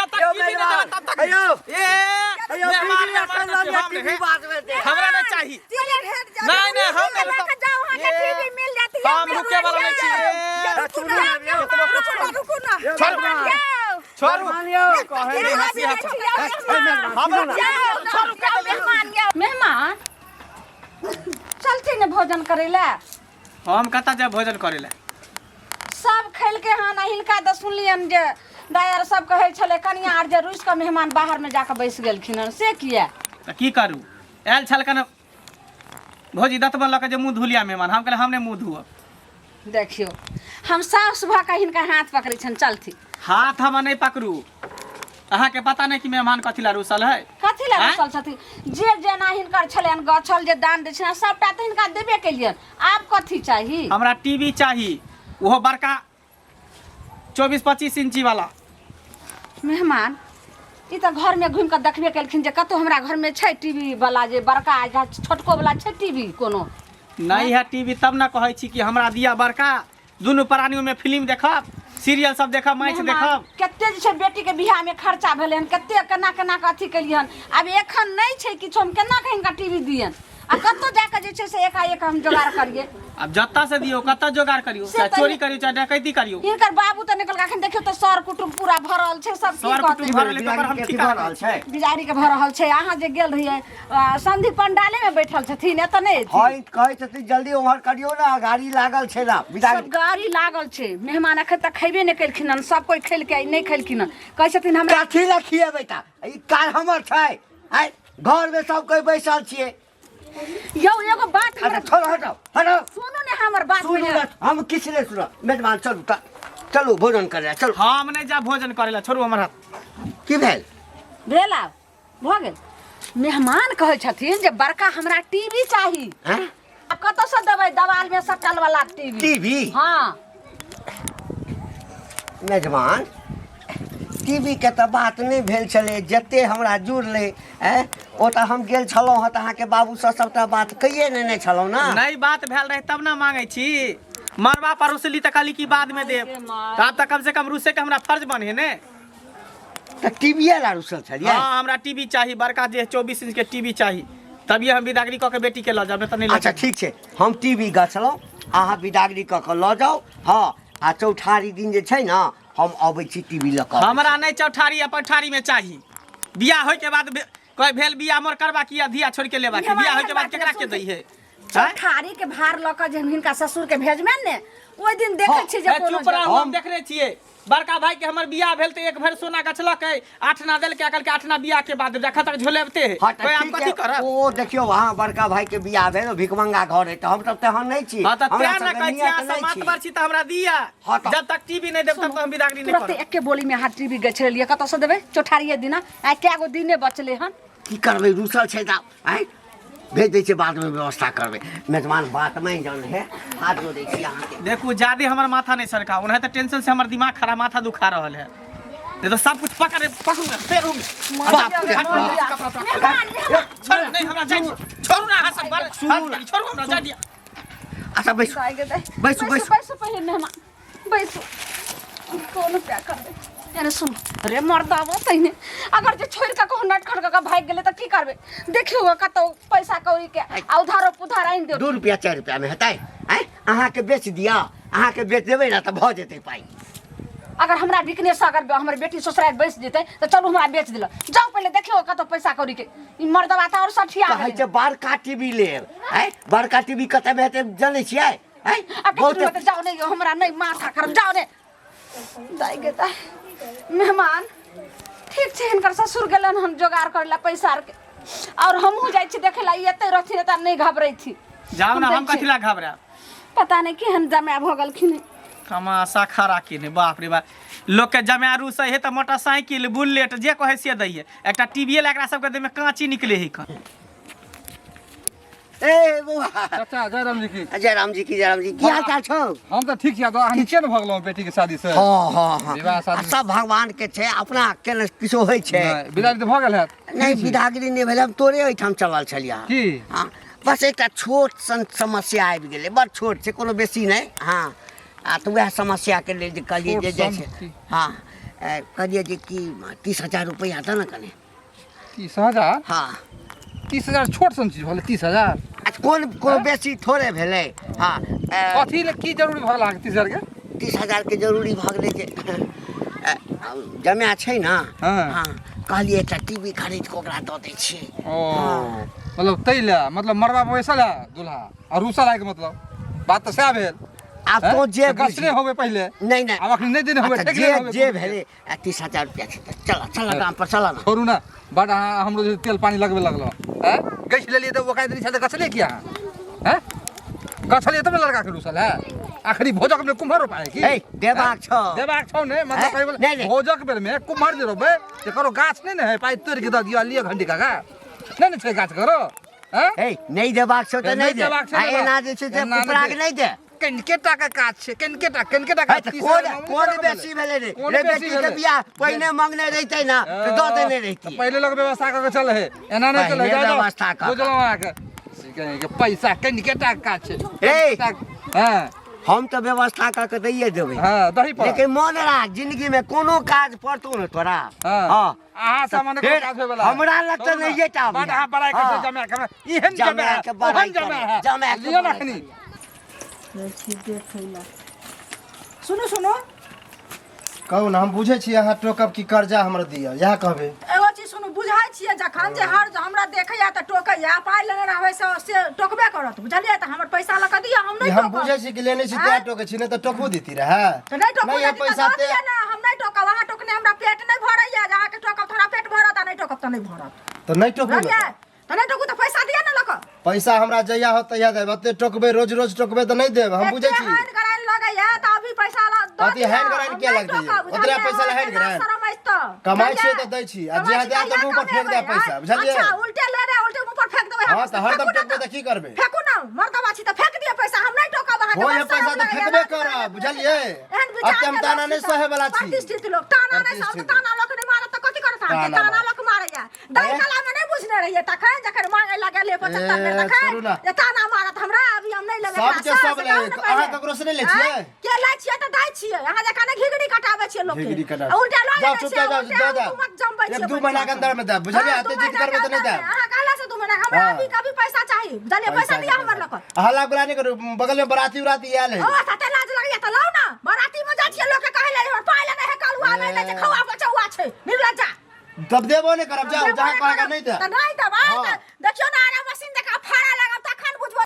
जब तक यौ टीवी नहीं मेहमान, देबै तब तक अयौ। ए अयौ, मेहमान टीवी मेहमान रखल करते रहलियै, हम टीवी नहीं। बाद में देब। हमरा नहीं चाही। नहीं नहीं हम नहीं लऽ कऽ जाउ, अहाँके ए, टीवी मिल जायत। यौ, हम रुके वाला नहीं छी। ए, रुकू ना, रुकू ना, रुकू ना। छोड़ू। यौ, छोड़ू मेहमान यौ। कहै नहीं हंसी हंसी। मेहमान, हमरा जाउ, छोड़ू जाउ, मेहमान यौ। मेहमान चलती ने भोजन करै लए। हम कतऽ जायब भोजन करै लए? सब खेलके हन आ हिनका तऽ सुनलियनि जे दाइ आर सब कहै छलै कनिया आर जे रुसि कऽ मेहमान बाहरमे जाकऽ बैस गेलखिन हन, से किया? तऽ की करू, आयल छलखिन भौजी दतबन लऽ कऽ जे मुँह धुलिया मेहमान, हम कहलियै हम नहि मुँह धोअब। देखियौ, हम साउस भऽ कऽ हिनका हाथ पकड़ै छनि, चलथिन। हाथ हम नहि पकड़ू, अहाँके पता नहि कि मेहमान कथी लए रुसल है। कथी लए आँय? रुसल छथिन? जे जेना हिनकर छलनि गछल जे दान दै छलनि सबटा तऽ हिनका देबे केलियनि, आब कथी चाही? हमरा टीवी चाही, ओहो बड़का 24-25 इंची वाला। मेहमान ई तऽ घरमे घुमि कऽ देखबे केलखिन जे कतहु हमरा घरमे छै टीवी वाला, जे बड़का या छोटको वाला छै टीवी कोनो नहीं है टीवी, तब ना कहै छी कि हमरा दिया बड़का, दुनू प्राणी में फिल्म देखब, सीरियल सब देखब, मैच मेहमान, देखब। कते जे छै बेटी के बियाह में खर्चा भेलै हन, कते केना केना के अथी केलियै हन, आब एखन नहि छै किछो, हम केना के हिनका टीवी दियन आ कतौ जाके जे छै से एकाएक हम जोगाड़ करियै? आब जतऽ से दियौ, कतऽ जोगाड़ करियौ, से चाहे तऽ चोरी करियौ चाहे डकैती करियौ। हिनकर बाबू तऽ निकल अखन देखियौ तऽ सर कुटुम पूरा भरल छै, सब की सर कुटुम कहतै? भरल है, तऽ ओकर हम बिदागरी की के अथी भऽ करबै? रहल छै। बिदागरी के भऽ रहल छै। अहाँ जे गेल रहियै संधि पंडाले में बैठल छथिन, एतऽ नहि एथिन। हँ, ई कहै छथिन जल्दी ओम्हर करियौ ने, गाड़ी लागल छै ने बिदागरी। सब गाड़ी लागल छै। मेहमान अखन तक खैबे नहि केलखिन हन, सब कोइ खेलकै, ई नहि खेलखिन हन, कहै छथिन हमरा कथी लए खिएबै ता? ई कार हमर छै, आँय, घरमे सब कोइ बैसल छियै। यौ एगो बात हमरा अच्छा छोड़ो, हटाओ हटाओ। सुनू ने हमर बात। सुनू पहिले। ने, हम किछु नहि सुनब। मेजबान चलू तऽ चलू भोजन करै लए चलू। हम नहि जायब भोजन करै लए, छोड़ू हमर हाथ। की भेल? भेल आब भऽ गेल। मेहमान कहै छथिन जे बड़का हमरा टीवी चाही। हैं? आब कतऽसँ देबै दवाल में सटल वाला टीवी? टीवी? हाँ। मेजबान, टीवी के तऽ बात नहि भेल छलै, जते हमरा जुड़लै ऐं ओ तऽ हम गेल छलहुँ हँ तऽ अहाँके बाबूसँ सभटा बात कहिए नेने छलहुँ ने। नहीं बात भेल रहे तब ना मांगे छी। मरबा पर रुसली तऽ कहली कि बाद में देब, तऽ आब तऽ कम से कम रुसे के हमरा फर्ज बने ने। तऽ टीवीए ला रुसल छलियै? हाँ, हमरा टीवी चाही बड़का, जे 24 इंच के टीवी चाही, तभिए हम बिदागरी कऽ के बेटी के लऽ जाब, नहीं तऽ नहीं लऽ अच्छा जाब। ठीक छै, हम टीवी गछलहुँ, अहाँ बिदागरी कऽ कऽ लऽ जाउ। हँ, आ चौठारी दिन जे छै ने हम अबै छी टीवी लऽ कऽ। हमरा नहीं चौठारी आ पैठारी में चाही। बियाह होय के बाद कोई भेल बियाह मोर करबा की आ धिया छोड़ के लेबा की? बियाह होय के बाद केकरा के दै है? चौठारी के भार लऽ कऽ जे हम हिनका ससुर के भेजबनि ने ओहि दिन देखै हाँ, छी जे ए, कोनो चुप रहू, हम देखने छियै बड़का भाई के हमर बियाह भेल तऽ एक भरि सोना गछलकै, आठना देलकै, कहलकै आठना बियाह के बाद जखन तक झोलेबते है। हाँ, तऽ कोई आब ठीक कथी है। करब? ओ देखियौ, अहाँ बड़का भाई के बियाह भेल, भिखमंगा घर है, तऽ हम सब तेहन नहि छी। हाँ तऽ हमरा तें ने सबके कहै छी नियत अहाँ सब नहि छी। मातबर छी तऽ हमरा दिअ। हाँ तऽ- जब तक टीवी नहि देब तब तक हम बिदागरी नहि तुरते करब। एके बोली में अहाँ टीवी गछि लेलियै, कतऽसँ देबै चौठारिये दिना? आइ कए गो दिने बचलै हन। की करबै, रूसल छै तऽ आँय भेज दै छियै, बादमे व्यवस्था करबै। मेजबान, बात मानि जाउ ने, हे हाथ जोड़ै छी अहाँके। देखू, ज्यादे हमर माथा नहीं सरका, ओनाहिते तऽ टेंशन से हमर दिमाग खराब, माथा दुखा रहल है, नहीं तो सब कुछ पकड़े पकड़ू ना फेर हम बाप रे छोड़ू नहीं हमरा जाय दियौ। छोड़ू ना अहाँ सब बड़ सुनू ना। छोड़ू हमरा जाय दिअ। अच्छा बैसू। दाइ गे दाइ। बैसू, बैसू। बैसू पहिले मेहमान बैसू, कोन उपाय करबै? अरे सुन रे मर्दाबो, तहिने अगर जे छोड़ि कऽ कहूँ नटखट कऽ कऽ भागि गेलै तऽ की करबै? देखियौ कतौ पैसा कौड़ी के आ उधारो पुधार आनि दियौ। 2 रुपया 4 रुपया में हेतै? आँय, अहाँके बेच दिअ? अहाँके बेच देबै ने तऽ भऽ जेतै पाइ। अगर हमरा बिकने से अगर हमर बेटी ससुराल बैस जेतै तऽ चलू हमरा बेच दिलक। जाउ पहिले देखियौ कतौ पैसा कौड़ी के, ई मर्दबा तऽ आओर सठिया कहै गेलै। छै बड़का टीवी लेब। आँय, बड़का टीवी कतऽ हेतै जनै छियै? आँय, आ बहुत ककरो जाओ नहीं, हमरा नहीं माथा खराब, जाओ ने। दाइ गे दाइ, मेहमान ठीक छै, हिनकर ससुर गेलन हन जोगाड़ करे ला पैसा आर के, और हमहूँ जाइ छी देखे ला। ई एतै रहथिन तऽ नहीं घबरैथिन। जाउ ना, हम दै छी। कथी ला घबरायब? पता नहीं केहन जमाय भऽ गेलखिन। तमाशा खड़ा केने, बाप रे बाप, लोक के जमाय रूसै है तऽ मोटरसाइकिल बुलेट जे कहै से दै है, एकटा टीवीए ला एकरा सबके देह में काँची निकले है कन। ए बौआ। चाचा, जय राम जी की। जय राम जी की, जय राम जी की। हाल चाल छौ? हम तऽ ठीक छी, अहाँ नीचे ने भऽ गेलहुँ बेटी के शादी से? हाँ हाँ हाँ। विवाह शादी आ सब भगवान के छै, अपना के ने किछो होइ छै। नहि, विदाई तऽ भऽ गेल हैत? नहि, विदागरी नहि भेल, हम तोरे ओहिठाम चलल छलियै। की? हाँ, बस एकटा छोट सन समस्या आबि गेलै, बड़ छोट छै, कोनो बेसी नहि। हाँ, आ तऽ वएह समस्याके लेल जे कहलियै छोट जे जाइ सन छै। की? हाँ, कहलियै जे कि 30,000 रुपैआ दऽ ने कने। 30,000? हँ। 30,000 छोट सन चीज भेलै 30,000? अच्छा, कोन कोन बेसी थोड़े भेलै। हँ, कथी लए की जरूरी भऽ गेल अहाँके 30,000 के? 30,000 के जरूरी भऽ गेलै जे जमा छै ने। हँ। हँ, कहलियै एकटा टीवी खरीद कऽ ओकरा दऽ दै छियै। ओ मतलब ताहि लए, मतलब मरबा पर बैसल है दूल्हा आ रूसल है के मतलब बात तऽ सएह भेल। आब तो जे तऽ गछने बुझी। होबै पहिले। नहि नहि, आब अखन नहि देने होबै, अच्छा, ठेकने जे होबै जे कोनो। भेलै, आ 30,000 रुपया छै तऽ चल चल गाम पर चल ने। छोड़ू ने, बड अहाँ हमरो जे तेल पानी लगबे लगलो। आँय, गछि लेलियै तऽ ओकरा देने छल तऽ गछले किया अहाँ? आँय, गछलियै तब ने लड़का के रूसल है। आखिरी भोजक में कुम्हर रोपाय की? ए, देबाक छौ। देबाक छौ ने, मतलब आँय? कहै बला, नहि, नहि। भोजक बेर में कुम्हर जे रोपबै, जे करो गाछ नहि ने है, पाइ तोड़ि के दऽ दियौ, लिअ घंटी काका। नहि ने छै गाछ करो। आँय? ए, नहि देबाक छौ तऽ नहि नहि दे। देबाक छै, आ देबाक। एना जे छै से एना नहि उपराग दे। नहि दे। कनिके टाका काज छै, कनिके टा, कनिके टाका। है तऽ कोन कोन बेसी भेलै रे? कोन रे बेसी बेटी के भेलै? बियाह पहिने मंगने रहितै ने तऽ दऽ देने रहितियै। पहिले लोग व्यवस्था कऽ के चलै है, एना नहि चलै। पहिने जाउ, जाउ। व्यवस्था कऽ के। बुझलहुँ अहाँके के पैसा कनिके टाका काज छै। ए! हँ। हम तऽ व्यवस्था कऽ के दैये देबै। हँ, दही पर। लेकिन मोन राख, जिंदगी में कोनो काज पड़तौ ने तोरा। हँ। हँ। अहाँ सामान्य फेर कोनो काज होय वाला है। हमरा लग तऽ छोड़ू ने। नहिये टा बड अबैया। अहाँ बड़ाइ करै हँ। जमा के, एहन जमा जमा के बड़ाइ ओहन जमा करै, है। जमा के लिअ ने बड़ाइ अखनी। करै। सुनू सुनू। कहू ने, हम बुझै छी अहाँ टोकब कि कर्जा हमरा दिअ, इएह कहबै। एगो चीज सुनू, बुझाइ छियै जखन जे हर हमरा देखैया तऽ टोकैया, पाइ लेने रहबै से से टोकबे करत, बुझलियै? तऽ हमर पैसा लऽ कऽ दिअ, हम ई नहि हम टोकब। बुझै छी कि लेने छी तें टोकै छी, नहि तऽ टोकबो देती रहए। तऽ नहि टोकू नहि, यदि तऽ पैसा दऽ दिअ ने, हम नहि टोकब। अहाँ टोकने हमरा पेट नहि भरैया, जे अहाँके टोकब तऽ हमरा पेट भरत आ नहि टोकब तऽ नहि भरत। तऽ नहि टोकू ने। बुझलियै? तऽ नहि टोकू तऽ पैसा दिअ ने लऽ कऽ। पैसा हमरा जहिया होत तहिया देब। एते टोकबै, रोज रोज टोकबै तऽ नहि देब, हम बुझै एते छी। हैन गराइन लगैया तऽ अभी पैसा दऽ अथी दिअ, हैन गराइन हम किया नहि लगतै? टोकब, ओतबे बुझलियै? पैसा ला हैन अहाँके गराइन? लाज शरम अछि तऽ। कमाइ छियै बुझलियै? तऽ दै छी, आ कमाइ जहिया छी देब तऽ तहिया मुँह पर फेंक देब कमेबै, पैसा, बुझलियै? अच्छा, उल्टे ले रे, उल्टे मुँह पर फेंक देबै हँ, हम। तऽ हरदम फेंकू ने टोकबै तऽ की करबै? फेंकू ने, मर्दबा छी तऽ फेंक दिअ पैसा, हम नहि टोकब अहाँके। होय बड़ पैसा शरम तऽ लगैया, फेंकबे लाज करब, लगैया। बुझलियै? एहन विचार एते हम के ताना लोक नहि छी तऽ सहै बला छी। प्रतिष्ठित लोक ताना नहि सहत, प्रतिष्ठित। ताना लोक नहि मारत तऽ कथी करत अहाँके? ताना ताना मारत। लोक मारैया। दाइ ए? कला में नहि बुझने रहियै तखन, जखन मांगे लगलियै 75 बेर ए, तखन छोड़ू ना। जे ताना मारत हमरा, अभी हम नहि लेबै सबके एकरा सब से, लै, कहू ने अहाँ पहिले। ककरो से नहि लै छियै? आँय? के लै छियै तऽ दै छियै, अहाँ जकाँ नहि घिघरी कटाबै छियै लोकके। घिघरी कटाबै। आ उल्टा लऽ जाउ, लेने चुपचाप छियै, जाउ, उल्टा दऽ देब। हुकूमत जमबै एक छियै दू महीना के बैठल। अंदर में देब, बुझलियै? हँ, एते दू जिद महीना करबै के तऽ नहि अंदर देब। में। अहाँ कहला से 2 महीना, हमरा हँ। अभी कभी पैसा चाही, बुझलियै? पैसा दिअ हमर लऽ कऽ। हल्ला गुल्ला नहि करू, बगल में बराती उराती आयल है। ओ तते लाज लगैया तऽ लाउ ने, बराती में जाइ छियै लोकके कहै लए हमर पाइ लेने है कलुआ, नहि दै छै, खौआ बचौआ छै निर्लज्जा। तब देबो नहि करब, जाउ जहाँ कहके नहि तऽ देब। नहि देब। हँ। देखियौ ने, आरा मशीन जकाँ फाड़ा लगा